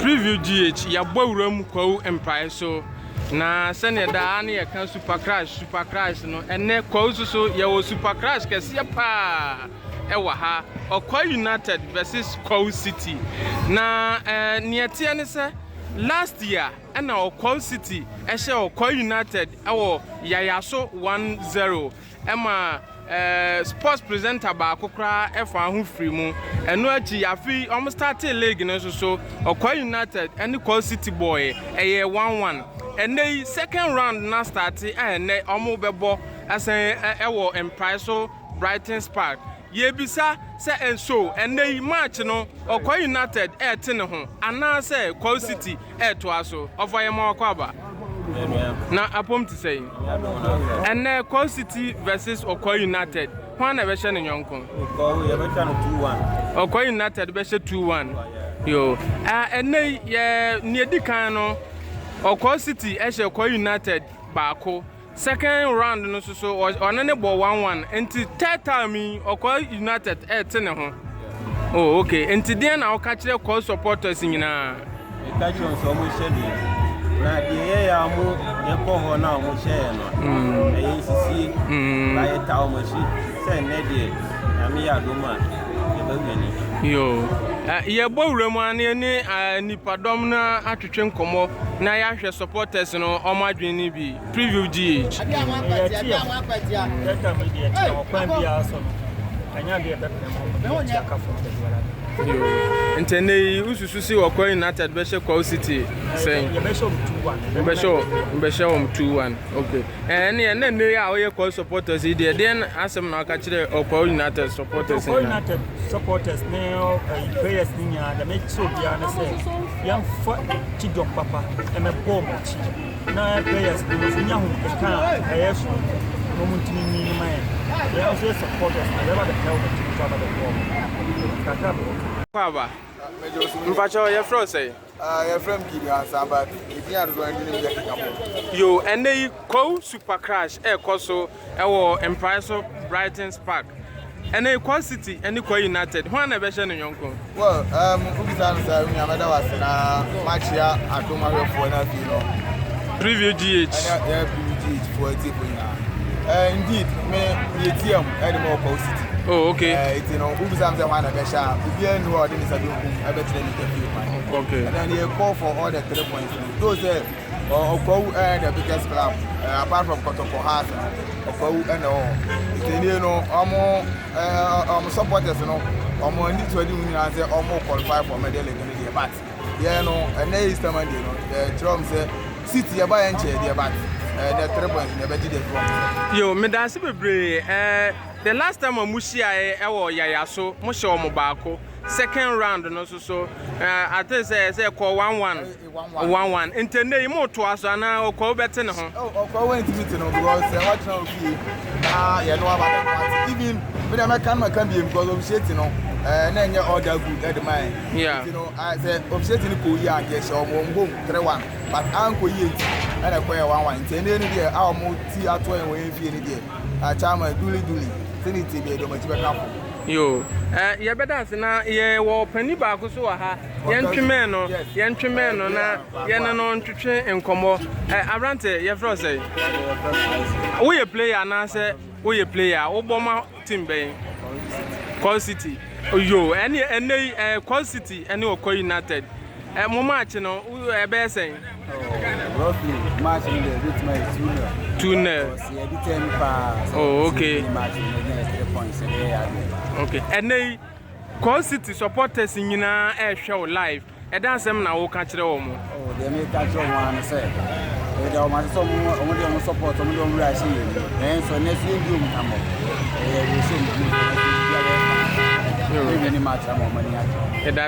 Preview GH, yɛabɔ wuram Kwawu mpae so. Na sɛnea daa ne yɛka Super Crash, Super Crash no, ɛnɛ Kwawu nso so yɛwɔ Super Crash kɛseɛ paa ɛwɔ ha. Ɔkwa United versus Kwawu City. Na eh, nea ɛteɛ ne sɛ last year ɛna Ɔkwawu City ɛhyɛ Ɔkwa United ɛwɔ Yayaso 1-0 ɛma eh, sports presenter baako koraa ɛfa ho firi mu. Ɛno akyi afe wɔn startee league no nso so Ɔkwa United ɛne Kwawu City bɔɔɛ ɛyɛ 1-1. Ɛnɛ yi second round na starte a ɛnɛ wɔn bɛbɔ ɛsɛn ɛwɔ mpae so Brighton Park. Yɛbisa sɛ nso ɛnɛ yi match no Ɔkwa United ɛɛte ne ho anaasɛ Kwawu City ɛɛtoa so. Ɔfa yɛn ma wakɔ aba. Na apom te sɛ yi. Ɛnɛ Kwawu City versus Ɔkwa United. Hwan na ɛbɛhyɛ ne nyɔnko? Ɔkwa United bɛhyɛ 2-1. Yo. Ɛnɛ yi yɛ nea edi kan no Ɔkwa City ɛhyɛ Ɔkwa United baako. Second round no nso so ɔne ne bɔ 1-1 nti third time yi Ɔkwa United ɛɛte ne ho. Oh, okay. Nti deɛ na ɔka kyerɛ Kwawu supporters nyinaa? Meka kyerɛ wɔn sɛ ɔmo hyɛ deɛ na deɛ yɛyɛ a ɔmo yɛkɔ hɔ na ɔmo hyɛ yɛ no ɛyɛ nsisie na yɛta ɔmo akyi sɛ nnɛ deɛ Nyame yɛ adom a yɛbɛwin. Yo. Yɛbɔ wura mu a na yɛne nipadɔm no atwetwe nkɔmmɔ na yɛahwɛ supporters no ɔmo adwene no bi. Preview GH. Yɛte yɛta mi deɛ kyerɛ ɔkwan biara so no ɛnyɛ adeɛ ɛbɛpɛ mu ɔmo de yɛte aka fam baabiara. Yo. Nti ɛnɛ yi wosusu sɛ Ɔkwa United bɛhyɛ Kwawu City sɛn? Yɛbɛhyɛ ɔmo 2-1. Bɛhyɛ wɔn 2-1. Okay. Ɛne ɛnɛ nnɛ yi a ɔyɛ Kwawu supporters yi deɛ deɛn asɛm na ɔka kyerɛ Ɔkwa United supporters Ɔkwa nyinaa? United supporters ne players ne nyinaa deɛ mekyerɛ obiara ne sɛ yɛmfa kyidɔm papa ɛmɛbɔ ɔmo akyi na players no nso nya ho keka a ɛyɛ so na ɔmo ntumi nyi no ma yɛn. Yɛn nso yɛ supporters na yɛba bɛtɛ ɔmo akyi nso aba bɛbɔ ɔmo kakra bɛwɔ. Kɔ aba. Mpakyɛw yɛfrɛ wo sɛn? Yɛfrɛ m Gideon Ansah, ɛdin adodoɔ no de ne yɛ keka bɔ. Yo, ɛnɛ yi Kwawu Super Crash ɛrekɔ so ɛwɔ mpae so Brighton Park. Ɛnɛ yi Kwawu City ɛne Kwawu United, hwan na ɛbɛhyɛ ne nyɔnko? Well, wobisa no sɛ wonya mɛda wase na makyea adom ahwɛfoɔ no afei no Preview GH. Ɛne yɛ Preview GH foɔ atiefoɔ nyinaa. Indeed, me yɛtiam ɛde ma Ɔkwawu City. Oh, okay. Nti no wobisa me sɛ hwan na ɛbɛhyɛ a, obiara nni hɔ a ɔde ne nsa benkum ɛbɛkyerɛ ne fie kwan. And then you call for all the three points no. Though sɛ Ɔkwawu ɛyɛ the biggest club apart from Kɔtɔkɔ Hearts no, Ɔkwawu ɛna ɛwɔ hɔ. Nti nie no ɔmo supporters no ɔmo ani to adi ho nyinaa sɛ ɔmo qualify for medal league no deɛ, but yɛn no ɛnɛ Easter Monday no kyerɛ ɔmo sɛ City yɛba yɛn nkyɛn deɛ, but the three points na ɛbɛgye deɛ fi wɔn. Yo, medase bebree. The last time a mo hyiaeɛ ɛwɔ Yayaso, mo hyɛ ɔmo baako. Second round no nso so ate sɛ ɛkɔ 1-1 1-1. Nti ɛnɛ yi mo toa so anaa Ɔkwawu bɛte ne ho? Ɔkwawu ntumi te no because sɛ ɔtena ofie na yɛn no aba bɛko ate even mi na mɛka no mɛka biem because officiating no na ɛnyɛ all that good ɛde ma yɛn. Nti no sɛ officiating no kɔ yie a nka ɛhyɛ ɔmo home 3-1, but ankɔ yie nti ɛna ɛkɔ yɛ 1-1. Nti ɛnɛ no deɛ a ɔmo ti ato yɛn wɔ yɛn fie no deɛ akyama duli duli sɛne tie deɛ ɛdɔm akyi bɛka fo. Yo, yɛbɛda ase na yɛwɔ panin baako so wɔ ha. Yɛntwemɛn no, yɛntwemɛn no na yɛne no ntwetwe nkɔmmɔ. Aberante, yɛfrɛ wo sɛn? Woyɛ player anaasɛ woyɛ player? Wobɔ ma team bɛn? Kwawu City. Yo, ɛne ɛnɛ yi Kwawu City ɛne Ɔkwa United. Mo match no ɛbɛyɛ sɛn? Roughly match no deɛ ebetumi ayɛ 2-0. 2-0. Yɛde tɛn paa. Oh, okay. Match no yɛ 3 points ɛbɛyɛ yɛ adeɛ. Okay. Ɛnɛ yi Kwawu City supporters nyinaa ɛrehwɛ wo live. Ɛda asɛm na woka kyerɛ wɔn? Oh, deɛ meka kyerɛ wɔn ano sɛ ɛda wɔn ase sɛ ɔmo de ɔmo support, ɔmo de ɔmo wura ahyɛ yɛn mu. Ɛn nso ɛnɛ so yɛn di ɔmo hwammɔ. Ɛyɛ wɔhyɛ ɔmo mu ɛnɛ so biara ɛfa. Ɛwia ne match ama ɔmo ani agye. Ɛda.